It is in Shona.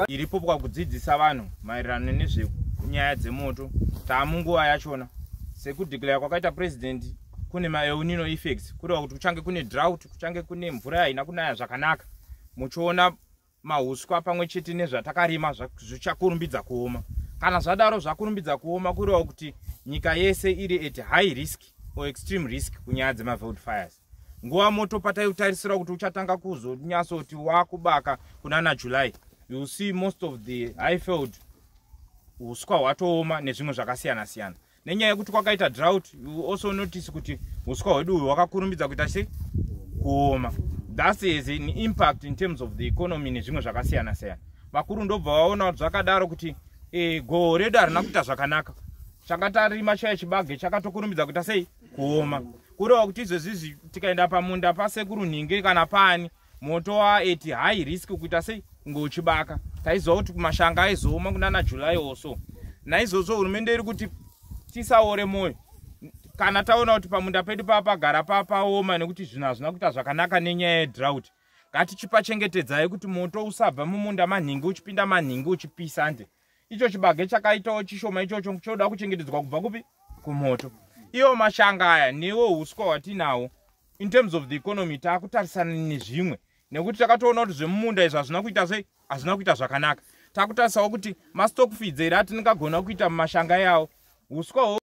Iripo pakudzidzisa vanhu maererano nezvenyaya dzemoto. Taamunguva yachona sekudeclare kwakaita president, kune maEl Nino effects, kureva kuti kuchange kune drought, kuchange kune mvura haina kunaya zvakanaka. Muchiona mahuswa pamwe chete nezvatakarima zvichakurumbidza kuoma. Kana zvadaro, zvakurumbidza kuoma, kureva kuti nyika yese iri at high risk or extreme risk kunyaya dzemaveld fires. Nguva moto pataitarisira kuti uchatanga kuzonyatsoti wakubaka kunana July, you see most of the highveld uswa hwatooma nezvimwe zvakasiyana siyana. Nenyaya yekuti kwakaita drought, you also notice kuti uswa hwedu uhu hwakakurumbidza kuita sei? Kuoma. That is an impact in terms of the economy nezvimwe zvakasiyana siyana. Vakuru ndobva vaona zvakadaro kuti goho redu harina kuita zvakanaka. Changa tarima chaya chibage chakatokurumbidza kuita sei? Kuoma. Kureva kuti izvezvizvi tikaenda pamunda pasekuru nhinge kana paani, moto waat high risk kuita sei? Kunge uchibaka. Taiziva kuti kumashanga aizooma kunana July also. Naizvozvo hurumende iri kuti tisaore mwoyo kana taona kuti pamunda pedu papagara papaoma nekuti zvinhu hazvina kuita zvakanaka nenyaya yedrought. Ngatichipachengetedzai kuti moto usabva mumunda manhingi uchipinda manhingi uchipisa nde icho chibage chakaitawo chishoma ichocho choda kuchengetedzwa kubva kupi? Kumoto. Iwo mashanga aya newo uswa hwatinawo, in terms of the economy taakutarisana nezvimwe, nekuti takatoona kuti zvemumunda izvi hazvina kuita sei? Hazvina kuita zvakanaka. Takutarisawo kuti mastock feeds here atingagona kuita mumashanga yawo uswa.